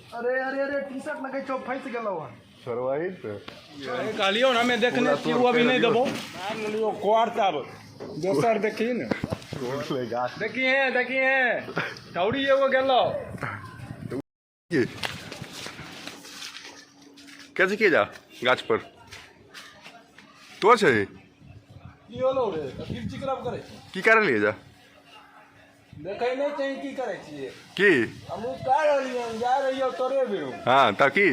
अरे अरे अरे टी शर्ट लगै छौ, फंसि गेलौ हन। छोड़बही तऽ। अरे कहलियौ ने हमे देखने छियै, ओ अभी नहि देबौ। मारि लेलियौ कोर, तब दोसर देखी ने। टूटलै गाछ। देखिहे देखिहे, छौड़ी एगो गेलौ। की कैसे के जा गाछ पर तो छै। की होलौ रे? की चिकरब करै छी? की करै लिए जा? देखै नहि छै की करै छियै? की अमरूद खा रहलियै हन, जा रहियौ तोरे बिरू। हाँ, तऽ की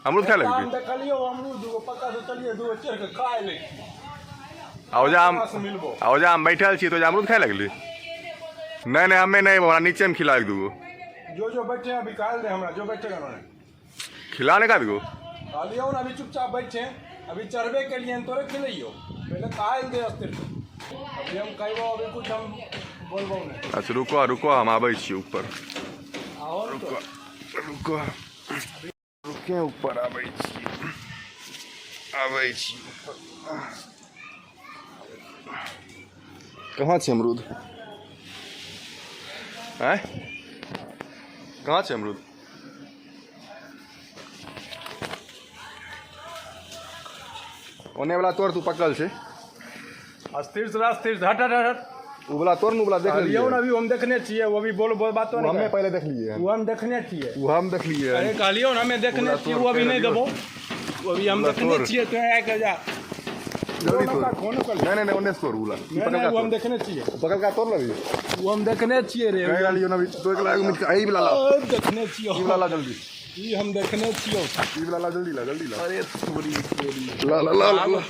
अमरूद खाय हम लगबी? देखलियौ अमरूद दूगो पक्का से, चलिए दूगो चढ़ के खा लै छी। आ ओजा हम से मिलबो। आ ओजा हम बैठल छी तो ओजा अमरूद खाय लगली। नहीं नहीं, हमें नहीं, हमरा नीचे में खिला एक दूगो। जो जो बैठे हैं अभी खाए दे हमरा, जो बैठेगा उन्होंने। खिला नहीं का दूगो? कहलियौ ने अभी चुपचाप बैठे, अभी चढ़बे के लिए तोरे खिलैयौ, पहले खाए दे अस्थिर से। अभी हम कहबो, अभी कुछ हम बोलबो नहीं। अच्छा रुको रुको, हम आबै छी ऊपर। आओ ने तो। रुको रुको रुके, ऊपर आबै छी, आबै छी ऊपर। कहाँ छै अमरूद? आँय, कहाँ छै अमरूद? ओने वाला तोड़, तू पकल छै। अस्थिर से, अस्थिर से, हट हट हट हट। उ वाला तोड़ ने, उ वाला देख कहलियौ लेलियै। ने अभी हम देखने छियै, वो अभी बोल बोल बात उ हमे पहिले देख लिए। वो हम देखने छियै। उ हम देख लिए। अरे कहलियौ ने हमे देखने पूरा छियै, तोड़ वो अभी के नहीं लियौ। देबो, वो अभी हम पूरा देखने तोड़। छियै, तो आके जा। जल्दी तोड़। कोन कर? नहीं नहीं नहीं, ओने से तोड़ उ वाला। ई नहीं पकल नहीं, का वो हम तोड़। देखने छियै। पकल का तोड़ लगी। वो हम देखने छियै रे। कहि रहलियौ ने अभी तोड़ के लाग, एहि वाला ला। ओ, देखने छियौ। ई वाला ला जल्दी। ई हम देखने छियौ। ई वाला ला जल्दी, ला जल्दी ला। अरे थोड़ी थोड़ी ला ला ला ला।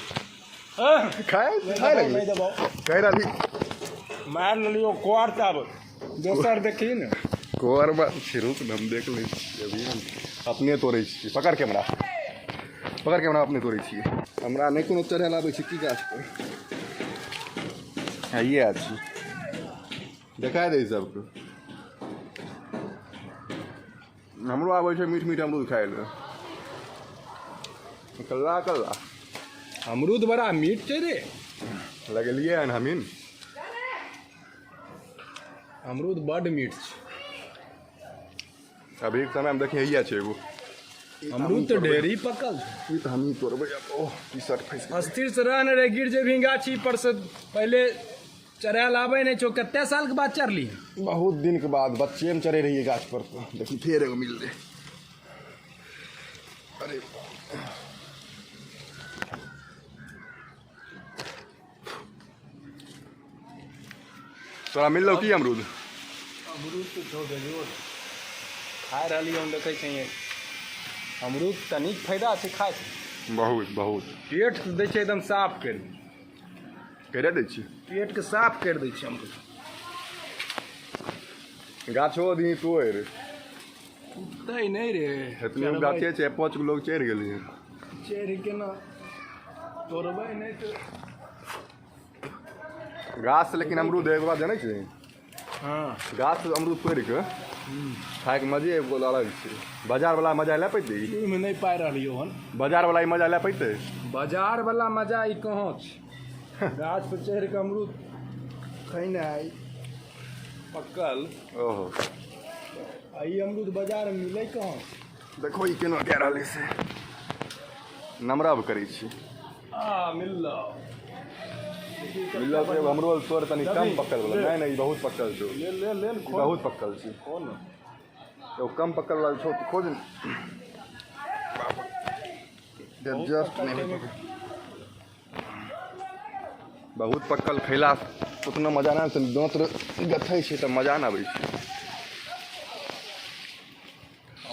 अह, खाए खाए नहीं लगली। देबो। कहि रहली। मारि लेलियौ कोर, तब दोसर देखी ने। कोर बा छै, रुक ने, हम देख लै छियै। अभी हम अपने तोड़ै छियै। पकड़ के हमरा, पकड़ के हमरा, अपने तोड़ै छियै। हमरा नहि कोनो चढ़ै लए आबै छै की गाछ पर। हैये छी, देखाय दे सबके। हमरो आबै छै मीठ मीठ अमरूद खाय लए। कल्ला कल्ला। अमरूद बड़ा मीठ छै रे। लगेलियै हन हमीन। अमरूद बड मीठ छै। अभी के समय में देखिए हैया छै एगो। अमरूद तऽ ढेरी पकल छै। ई तऽ हमही तोड़बै आब। ओह, टी शर्ट फँसि गेल। अस्थिर से रह ने रे, गिर जेबही गाछी पर से। पहले चढ़ै लए आबै नहि छौ, कते साल के बाद चढ़ली? बहुत दिन के बाद, बच्चे में चढ़े रहिए गाछ पर। तो देखी फेर एगो मिललै। अरे तोरा मिललो की अमरूद? अमरूद तऽ छौ बेजोड़, खाय रहलियै हम, देखै छियै अमरूद तनिक फायदा छै खाय से। बहुत बहुत। पेट दै छै एकदम साफ करि। करि दै छी। पेट के साफ करि दै छै अमरूद। गाछो दी तोड़ि। टूटतै नहि रे। एतने गाछे छै, 5 गो लोग चढ़ि गेलै। चढ़ि केना तोड़बै नहि तऽ। गाछ से लेकिन अमरूद एगो बात जानै छी? हाँ। गाछ से अमरूद तोड़ि कऽ खायके मजे एगो अलग छै। बाजार वाला मजा लए पैतै? ओहिमे नहि पाइ रहलियौ हन। बाजार वाला ई मजा लए पैतै? बाजार वाला मजा ई कहाँ छै? गाछ पर चढ़ि कऽ अमरूद खैनाइ पक्कल। ओहो। आ ई अमरूद बाजार मे मिलै कहाँ? देखो ई केना कए रहलै से नमरब करै छी। आ मिललो। मिलल तऽ एगो हमरो तोड़ तनी कम पकल वाला। नहीं नहीं, ई बहुत पकल छौ। ले ले ले। ई बहुत पकल छै। खोल। एगो कम पकल वाला छौ तऽ खोज ने। जस्ट नहीं पकल। बहुत पकल खैला उतना मजा नहि आबै छै, दाँत गथै छै तऽ मजा नहि आबै छै।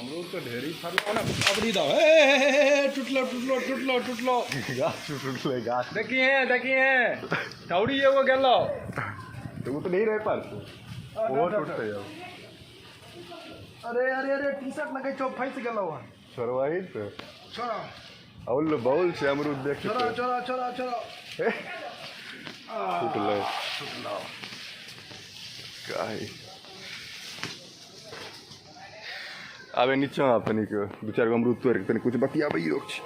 अमरूद तऽ ढेरी फड़लो ने अबरी दो। ए टूटलो टूटलो टूटलो टूटलो। गाछ टूटलै गाछ। देखिए देखिए, छौड़ी एगो गेलो। तऽ ओ तऽ नहीं रहे पर ओहो टूटतै आब। अरे अरे अरे टी शर्ट लगै छौ, फंसि गेलौ हन। छोड़बही तऽ। छोड़ा। औल बहुल छै अमरूद देख। छोड़ा छोड़ा छोड़ा छोड़ा। टूटलै काहे? आबे नीचा, आब तनिक दू चारि गो अमरूद तोड़ि कऽ तनि कुछ बतियाबैयो छै।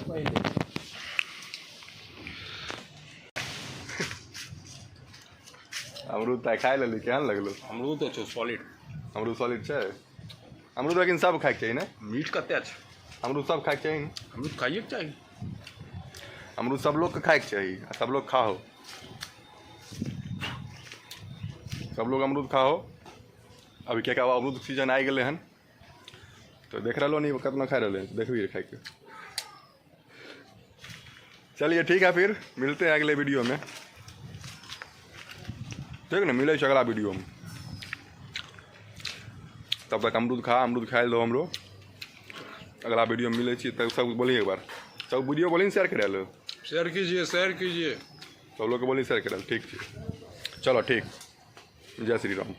पहिले अमरूद। अमरूद तऽ खाय लेली, केहन लगलो? अमरूद तऽ छौ सॉलिड। अमरूद सॉलिड छै। अमरूद लेकिन सब खायके चाही ने। मीठ कते छै। अमरूद सब खायके चाही ने। अमरूद खाइएके चाही। अमरूद सब लोग के खायके चाही आ सब लोग खाहो, सब लोग अमरूद खाहो। अभी क्या अमरूद सीजन आइ गेलै हन, तो देख रहा नहीं कितना खा रहे हैं, देखबी खाके। चलिए ठीक है, फिर मिलते हैं अगले वीडियो में। ठीक ने, मिले अगला वीडियो में। तब तक अमरूद खा, अमरूद खाए दो हमरो। अगला वीडियो में मिले छी। तब सब बोलिए एक बार, सब वीडियो बोली शेयर करे लो। शेयर कीजिए, शेयर कीजिए, सब लोग के बोली शेयर करे। ठीक है, चलो ठीक, जय श्री राम।